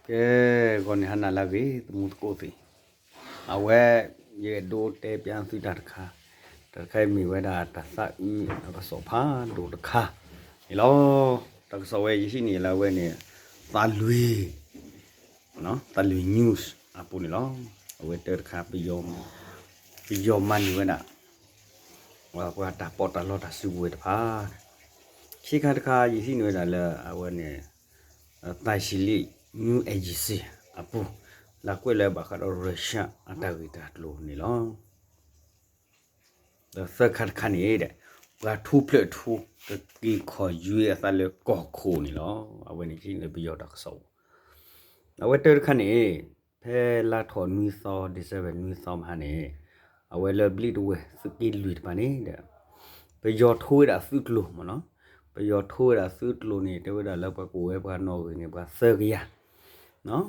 ကဲ, ဂီၤန့ၣ်ဟါနၤလၢအဂ့ၤ သမူသကိးသ့ၣ်, အဝဲ ယအဲၣ်ဒိးတဲပျးသုတၢ်တခါ, တၢ်တခါအံၤမ့ၢ်ဝဲဒၣ်တၢ်သးအုးတၢ်ကစီၣ်ဖးဒိၣ်တခါန့ၣ်လီၤ. တၢ်ကစီၣ်ဝဲယဟံးန့ၢ်လၢအဝဲန့ၣ် သးလွံၢ် သးလွံၢ် news အပူၤန့ၣ်လီၤ. အဝဲတၢတခါ ပယီၤမၤန့ၢ်ဝဲဒၣ် ပှၤတၢ်ပီးတၢ်လီတၢ်စုကဝဲၤတဖၣ်, ခံခါတခါ ယဟံးန့ၢ်ဝဲဒၣ်လၢအဝဲန့ၣ် Thai Chile News Agency အပူၤ, လၢကွဲးလၢဘၣ်ဃးဒီး Russia အတၢ်ဂ့ၢ်တၢ်ကျိၤန့ၣ်လီၤ. ဒီးသၢခါတခါန့ၣ်ဒီး ပှၤထူဖျၢၣ်ထူ ကက့ၤခီၣ်ယွဲအသးလၢကီၢ်ခိၣ်န့ၣ်လီၤ. အဝဲန့ၣ်လၢပယီၤတၢ်ကစီၣ်အိၣ်, အဝဲတၢတခါန့ၣ် ဖဲလါထီၣ်နွံသီ December နွံသီမဟါန့ၣ်, အဝဲလၢဘျံးတဝဲၢ်သုးက့လွံၢ်တဖၣ်န့ၣ်ဒီး ပယီၤထိဝဲဒၣ်သုးကျိၤမ့ၢ်နီၤ, ပယီၤထိဝဲဒၣ်သုးကျိၤန့ၣ် တဲဝဲဒၣ်လၢပှၤကိးဝဲပှၤနီၣ်ဂံၢ်န့ၣ် ပှၤသၢကယၤ,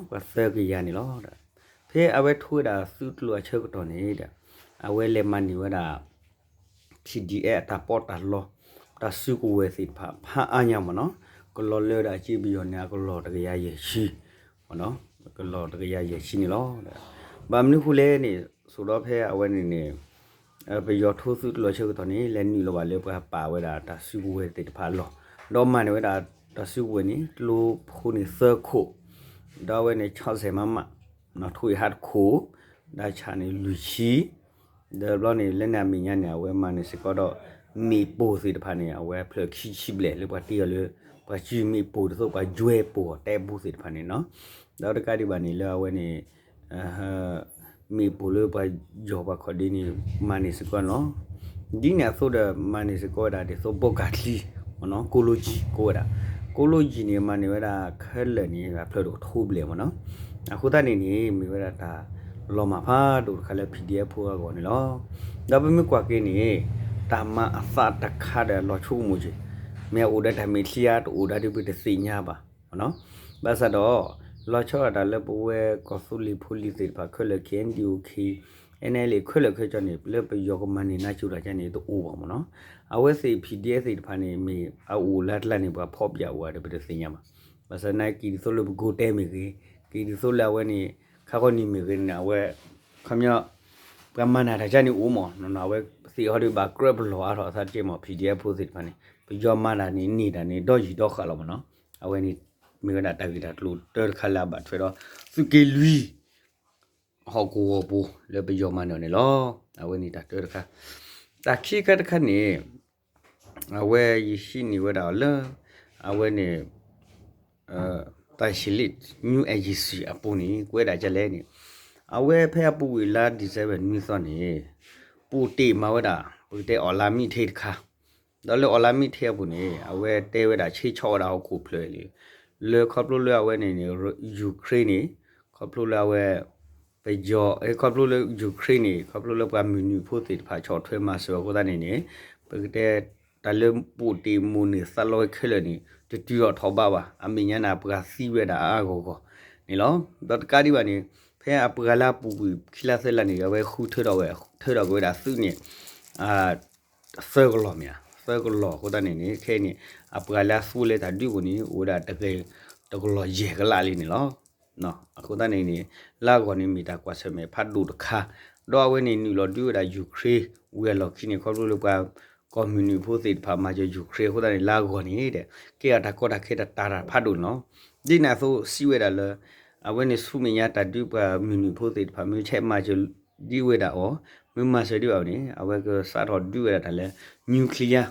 ပှၤသၢကယၤန့ၣ်လီၤ. ဖဲအဝဲထိဝဲဒၣ်သုးကျိၤအဆၢကတီၢ်န့ၣ်ဒီး အဝဲလဲၤမၤန့ၢ်ဝဲဒၣ် ထံဒံအဲ အတၢ်ပီးတၢ်လီ တၢ်စုကဝဲၤသ့ၣ်တဖၣ် ဖးအါညါမ့ၢ်နီၤ, ကလီၤလၢဒၣ်အက့ပယီၤန့ၣ် အကလီၤတကယၤယဲၢ်ဆံ, ကလီၤတကယၤယဲၢ်ဆံန့ၣ်လီၤ. ဘၣ်မနုၤဃိလဲၣ်န့ၣ် ဆိးဒီးဖဲအဝဲန့ၣ်န့ၣ် ပယီၤထိသုးကျိၤအဆၢကတီၢ်န့ၣ် လဲၤနုာ်လီၤဘၣ်လၢပှၤပာ်ဝဲဒၣ်တၢ်စုကဝဲၤသ့ၣ်တဖၣ်အလီၢ်, ဒီးမၤန့ၢ်ဝဲဒၣ်တၢ်စုကဝဲၤန့ၣ် ကျိဖိန့ၣ်သၢခိၣ်, ဒီးအဝဲန့ၣ် ဆီၣ်စဲးမးမး ထိၣ်အ့ၣ်ဟးတခိၣ်, ဒီးဆၣ်န့ၣ်လွံၢ်ဆံ, ဒီးဘျီန့ၣ် လၢန့ၣ်အမဲာ်ညါန့ၣ် အဝဲမၤန့ၢ်စ့ၢ်ကီးဒီး မ့ၣ်ပိၢ်သ့ၣ်တဖၣ်န့ၣ် အဝဲဖျၢၣ်ခံဆံဘျဲၣ်လၢပှၤတ့အီၤလၢ ပှၤစုမ့ၣ်ပိၢ်ဒ်သိးပှၤကွဲပိၢ်အီၤတဲပူသ့ၣ်တဖၣ်န့ၣ်နီၤ, ဒီးတကးဒံးဘၣ်န့ၣ် လၢအဝဲန့ၣ် မ့ၣ်ပိၢ်လၢပှၤယီၤပှၤခီၣ်ဒ့န့ၣ် မၤန့ၢ်စ့ၢ်ကီးနီၤ, ဒ်န့ၣ်အသိးဒီး မၤန့ၢ်စ့ၢ်ကီးဝဲဒၣ်ဒ်သိးဘီကၤချံ, ကိလိကံ ကိးဝဲဒၣ်, ကိလိကံန့ၣ် မၤန့ၢ်ဝဲဒၣ်ခဲလၢာ်န့ၣ် ဖျၢၣ်တကထိဘျဲၣ်မ့ၢ်နီၤ, အဃိသတးန့ၣ်န့ၣ် မ့ၢ်ဝဲဒၣ်တၢ်လီၤမၢ်ဖးဒိၣ်တခါလၢ PDF ဖိအဂီၢ်န့ၣ်လီၤ. ဒီးပမ့ၢ်ကွၢ်က့ၤန့ၣ် တၢ်မၤအသးတခါဒီးလီၤဆိကမိၣ်က့ၤ, မ့ၢ်အအိၣ်ဒီးတၢ်မဲာ်ချံဧါ တအိၣ်ဒီးဒ်ပတသ့ၣ်ညါဘၣ် ဘၣ်ဆၣ်ဒီး လီၤဆီဒၣ်တၢ်လၢပဝဲကီၢ်သူလ့ၤဖိလံၤသ့ၣ်တဖၣ်ခဲလၢာ် KNDO, KNLA ခဲလၢာ်ခဲဆ့န့ၣ် လၢပယီၤကမၤန့ၢ်နါစိၤတၢ်ကါန့ၣ် တအိၣ်ဘၣ်မ့ၢ်နီၤ, အဝဲသ့ၣ် PDF သ့ၣ်တဖၣ်န့ၣ် မ့ၢ်အအိၣ်လၢကျါန့ၣ် ပှၤဖီၣ်ပၠးအိၣ်ဧါဒီးပတသ့ၣ်ညါဘၣ်, ဘၣ်ဆၣ်သနာ်က့ ဒ်သိးလၢပကိးတဲမ့ၢ်ဂ့ၤ, က့ၤဒ်သိးလၢအဝဲန့ၣ် ခါခီန့ၣ်မ့ၢ်ဂ့ၤန့ၣ် အဝဲ ခီပညီ ပှၤမၤနၢၤတၢ်ကါန့ၣ်အိၣ်မ့ၢ်နီၤ, အဝဲသ့ၣ်အီၤဒီးဘၣ်ကြၢးပလီၢ်အါထီၣ်အသးတက့ၢ်မ့ၢ် PDF ဖိသ့ၣ်တဖၣ်န့ၣ် ပယီၤမၤတၢ်န့ၣ် န့ၢ်တၢ်န့ၣ် ဒီယံာ်ဒီဃာ်လီၤမ့ၢ်နီၤ, အဝဲန့ၣ် မ့ၢ်ဝဲဒၣ်တၢ်ဂ့ၢ်တၢ်ကျိၤတၢတခါလၢအဘၣ်ထွဲဒီး သုးက့လွံၢ် ဟီၣ်ကဝီၤပူၤလၢပယီၤမၤန့ၢ်အီၤန့ၣ်လီၤ. အဝဲန့ၣ်တၢ်တၢတခါ, တၢ်ခံခါတခါန့ၣ် အဝဲယဟံးန့ၢ်ဝဲဒၣ်အီၤလၢ အဝဲန့ၣ် Thai Chile News Agency အပူၤန့ၣ် ကွဲးဒၣ်ဒ်လဲၣ်န့ၣ်, အဝဲဖဲအပူၤကွံာ်လါ December နွံသီန့ၣ် ပူၤတ့ၢ်မၤဝဲဒၣ် ပကတဲ online meeting တခါ, ဒီးလၢ online meeting အပူၤန့ၣ် အဝဲတဲဝဲဒၣ်ဆ့ဆီဝဲဒၣ်ဟီၣ်ခိၣ်ဖျၢၣ်န့ၣ် လၢခီဖျိလၢအဝဲန့ၣ်န့ၣ် Ukraine န့ၣ် ခီဖျိလၢအဝဲ ပယီၤ ခီဖျိလၢ Ukraine န့ၣ် ခီဖျိလၢပှၤမုၢ်နုာ်ဖိသ့ၣ်တဖၣ်ဆီၣ်ထွဲမၤစၢၤအဃိသတးန့ၣ်န့ၣ် ပကတဲ တၢ်လၢပူၤတ့ၢ်မိၣ်န့ၢ်သးလီဝဲခဲလၢာ်န့ၣ် တတုၤထီၣ်ထီၣ်ဘးဘၣ်, အမဲာ်ညါန့ၣ်ပှၤသံဝဲဒၣ်အါအါဂီၢ်ဂီၢ်န့ၣ်လီၤ. ဒီးတကးဒံးဘၣ်န့ၣ် ဖဲအပှၤလၢအပူၤကွံာ်ခံလါသၢလါန့ၣ် အဝဲဃုထၢထီၣ်ဝဲ ထၢထီၣ်က့ၤဝဲဒၣ်သုးန့ၣ် သၢကလီၢ်မ့ၢ်ဧါ, သၢကလီၢ်အဃိသတးန့ၣ်န့ၣ် ခဲအံၤန့ၣ် အပှၤလၢအသူဝဲလၢတၢ်ဒုးပူၤန့ၣ် အိၣ်ဝဲဒၣ်တကလီၢ်ယဲၢ်ကလးလံန့ၣ်လီၤ. အဃိသတးန့ၣ်န့ၣ် လၢအဂီၢ်န့ၣ်မ့ၢ်တၢ်ကွၢ်ဆၢၣ်မဲာ်ဖးဒိၣ်တခါ, ဒီးအဝဲန့ၣ်နုာ်လီၤဒုးဝဲဒၣ် Ukraine ဝံၤအလီၢ်ခံန့ၣ် ခီဖျိလၢပှၤကီၢ်မုၢ်နုာ်ဖိသ့ၣ်တဖၣ်မၤစၢၤ Ukraine အဃိသတးန့ၣ် လၢအဂီၢ်န့ၣ်ဒီး ကဲအတၢ်ကီတၢ်ခဲတၢ်တၢ်တၢ်ဖးဒိၣ်န့ၣ်လီၤ. ဒ်န့ၣ်အသိးစံးဝဲဒၣ်လၢ အဝဲန့ၣ်ဆူမဲာ်ညါတၢ်ဒုးပှၤမုၢ်နုာ်ဖိသ့ၣ်တဖၣ် မ့ၢ်ဆဲးမၤစၢၤဒ်ဝဲဒၣ်အီၤ, မ့ၢ်မၤစၢၤဒ်အီၤန့ၣ် အဝဲကစးထီၣ်ဒုးဝဲဒၣ်တၢ်လၢ nuclear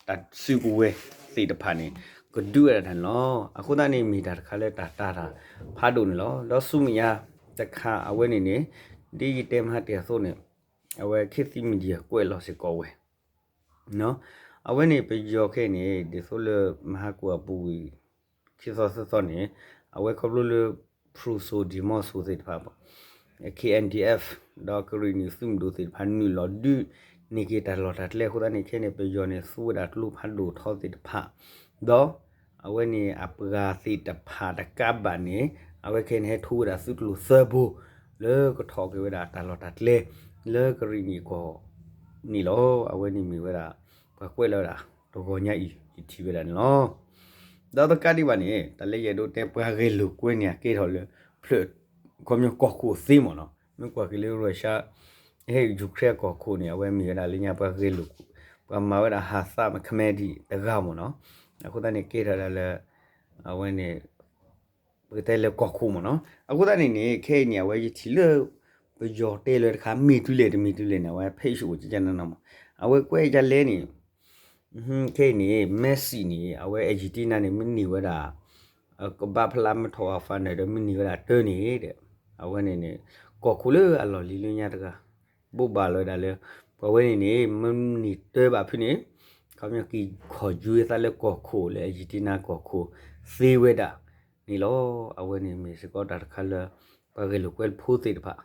တၢ်စုကဝဲၤသ့ၣ်တဖၣ်န့ၣ် ကဒုးဝဲဒၣ်တၢ်န့ၣ်လီၤ. အဃိသတးန့ၣ်မ့ၢ်တၢ်တခါလၢတၢ်တၢ်တၢ်ဖးဒိၣ်န့ၣ်လီၤ. ဒီးဆူမဲာ်ညါတခါအဝဲန့ၣ်န့ၣ် ဒ်ယတဲမဟါတ့ၢ်အသိးန့ၣ် အဝဲ ခေတ်သစ် Media ကွဲးလီၤစ့ၢ်ကီးဝဲ အဝဲန့ၣ်ပယီၤခဲအံၤန့ၣ် ဒ်သိးလၢမဟါကိၣ်အပူၤကွံာ် ခံသီသၢသီန့ၣ် အဝဲခီဖျိလၢ ဖရူၤစိၤ ဒံၣ်မီၣ်စိၤသ့ၣ်တဖၣ် K N D F ဒီးကရ့ၣ်နံၣ်သုးမုၢ်ဒိၣ်သ့ၣ်တဖၣ် နုာ်လီၤဒုးန့ၢ်က့ၤတၢ်လီၢ်တၢ်ကျဲအဃိသတးန့ၣ် ခဲအံၤန့ၣ် ပယီၤန့ၣ် သူဝဲဒၣ်ကျိဖးဒိၣ်ထီသ့ၣ်တဖၣ် ဒီး အဝဲန့ၣ်အပှၤသ့ၣ်တဖၣ်တကးဘၣ်န့ၣ် အဝဲခဲအံၤန့ၣ် ဟဲထိဝဲဒၣ်သုးကျိၤသၢဘိ လၢကထီၣ်က့ၤဝဲဒၣ်တၢ်လီၢ်တၢ်ကျဲ လၢကရ့ၣ်နံၣ်ကီၢ်န့ၣ်လီၤ. အဝဲန့ၣ်မ့ၢ်ဝဲဒၣ် ပှၤကွဲးလီၤဝဲဒၣ် တဂီၤညါအံၤ ယထံၣ်ဝဲဒၣ်န့ၣ်လီၤ. ဒီးတကးဒံးဘၣ်န့ၣ် တၢ်လၢယအဲၣ်ဒိးတဲပှၤဂဲၤလိာ်ကွဲန့ၣ် အကဲထီၣ်လၢ ဖျၢၣ် ခီပညီကီၢ်ခိၣ်သ့မ့ၢ်နီၤ, မ့ၢ်ကွၢ်က့ၤလၢ Russia ဟဲ Ukraine ကီၢ်ခိၣ်န့ၣ် အဝဲမ့ၢ်ဝဲဒၣ်လၢညါပှၤဂဲၤလိာ်ကွဲ, ပှၤမၤဝဲဒၣ်ဟးသးမး ခမဲဒံးတဂၤမ့ၢ်နီၤ, အဃိသတးန့ၣ်ကဲထီၣ်ဒၣ်လၢ အဝဲန့ၣ် ပကတဲလၢကီၢ်ခိၣ်မ့ၢ်နီၤ, အဃိသတးန့ၣ်န့ၣ် ခဲအံၤန့ၣ် အဝဲယထံၣ်လၢ ပယီၤတဲလၢတခါ မ့ၢ်တုၤလဲၣ်တမ့ၢ်တုၤလဲၣ်န့ၣ် အဝဲ page အိၣ်ကကနနီၤမး, အဝဲကွဲးဒ်လဲၣ်န့ၣ် ခဲအံၤန့ၣ် Messi န့ၣ် အဝဲ Argentina န့ၣ် မ့ၢ်န့ၢ်ဝဲဒၣ် ကဘၣ်ဖျါမ့ၢ်ထီၣ်ဝဲ final ဒီးမ့ၢ်န့ၢ်ဝဲဒၣ်တၢန့ၣ်ဒီး အဝဲန့ၣ်န့ၣ် ကီၢ်ခိၣ်လၢအလီၢ်လံၤလၢညါတဂၤ ဘိးဘၣ်လီၤဝဲဒၣ်လၢ ပှၤဝဲန့ၣ်န့ၣ် မ့ၢ်န့ၢ်တၢဘၣ်ဖုန့ၣ် ခီပညီက့ၤခီၣ်ယွဲသးလၢကီၢ်ခိၣ်လၢ Argentina ကီၢ်ခိၣ်သ့ဝဲဒၣ်န့ၣ်လီၤ. အဝဲန့ၣ်မ့ၢ်စ့ၢ်ကီးတၢ်တခါလၢ ပှၤဂဲၤလိာ်ကွဲဖိသ့ၣ်တဖၣ်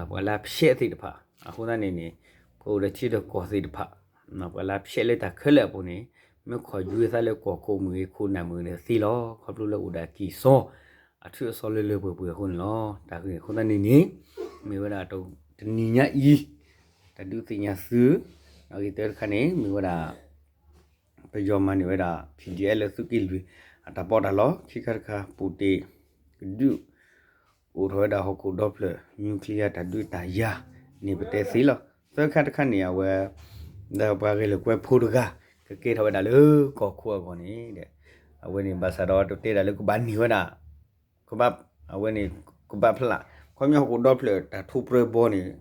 ပှၤလၢအဖျဲးသ့ၣ်တဖၣ် အဃိသတးန့ၣ်န့ၣ် ပအိၣ်ဒီးထံဒီးကီၢ်သ့ၣ်တဖၣ် ပှၤလၢအဖျဲးလၢတၢ်ခဲလၢာ်အပူၤန့ၣ် မ့ၢ်ခီၣ်ယွဲသးလၢကီၢ်ခိၣ်မ့ၢ်ဂ့ၤ ခိၣ်နၢ်မ့ၢ်ဂ့ၤန့ၣ်သ့လီၤ. ခီဖျိလၢအိၣ်ဒီးအကံၢ်အစီ အထူးအစီလၢလၢပှဲၤပှဲၤအဃိန့ၣ်လီၤ. တၢ်ဂ့ၢ်အဃိသတးန့ၣ်န့ၣ် မ့ၢ်ဝဲဒၣ်တနံၤညါအံၤ တၢ်ဒုးသ့ၣ်ညါသု အဂ့ၢ်တခါန့ၣ် မ့ၢ်ဝဲဒၣ် ပယီၤမၤန့ၢ်ဝဲဒၣ် PDF လၢသုးက့လွံၢ် အတၢ်ပီးတၢ်လီ ခံခါတခါ ပူၤတ့ၢ် ကဒုး အိၣ်ထီၣ်ဝဲဒၣ်ဟီၣ်ခိၣ်ဒီဖျၢၣ် nuclear တၢ်ဒုးတၢ်ယၤန့ၣ် ပတဲသ့လီၤ. သၢခါတခါန့ၣ် အဝဲ ဒီးပှၤဂဲၤလိာ်ကွဲဖိတဂၤ ကကဲထီၣ်ဝဲဒၣ်လၢကီၢ်ခိၣ်အဂီၢ်န့ၣ်ဒီး အဝဲန့ၣ် ဘၣ်ဆၣ်ဒီးတတဲဒၣ်လၢကဘၣ်န့ၢ်ဝဲဒၣ် ကဘၣ် အဝဲန့ၣ် ကဘၣ်ဖျါ ခီပညီဟီၣ်ခိၣ်ဒီဖျၢၣ်တၢ်ထိပြၢဘီန့ၣ်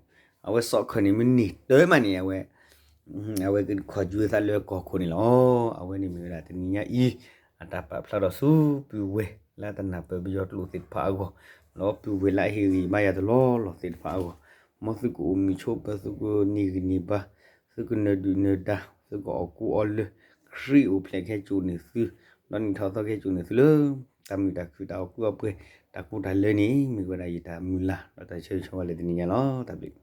အဝဲစီၤခၢၣ်န့ၣ် မ့ၢ်န့ၢ်တၢမးန့ၣ် အဝဲ အဝဲကခီၣ်ယွဲသးလၢကီၢ်ခိၣ်န့ၣ်လီၤ. အဝဲန့ၣ်မ့ၢ်ဝဲဒၣ်တနံၤညါအံၤ အတၢ်ပာ်ဖျါထီၣ်ဆူပုၢ်ဝဲၢ်လၢတနၢ်ပၢၢ်ပယီၤကျိာ်သ့ၣ်တဖၣ်အဂီၢ်, ဒီးပုၢ်ဝဲၢ်လၢအဟ့ၣ်ဂံၢ်ဘါယၤတလီၢ်လီၢ်သ့ၣ်တဖၣ်အဂီၢ်, မ်သုကအိၣ်မုာ်ဆိးပၢၤ သုကန့ၢ်ဂံၢ်န့ၢ်ဘါ, သုကနၢၤဒုၣ်နၢၤဒါ, သုကအီၣ်ကူအီလၢ ခရံာ်အိၣ်ဖျဲၣ်ခဲကိာ်န့ၢ်သု, ဒီးနံၣ်ထီၣ်သီခဲကိာ်န့ၢ်သုလၢ တၢ်မုာ်တၢ်ခုၣ် တၢ်အီၣ်ကူအီပှဲၤ တၢ်ကူတၢ်လၢန့ၣ် မ့ၢ်ဝဲဒၣ်ယတၢ်မုၢ်လၢ် ဒီးတၢ်ဆၢဂ့ၤဆၢဝါလၢတနံၤညါလီၤ. တၢ်ဘျုး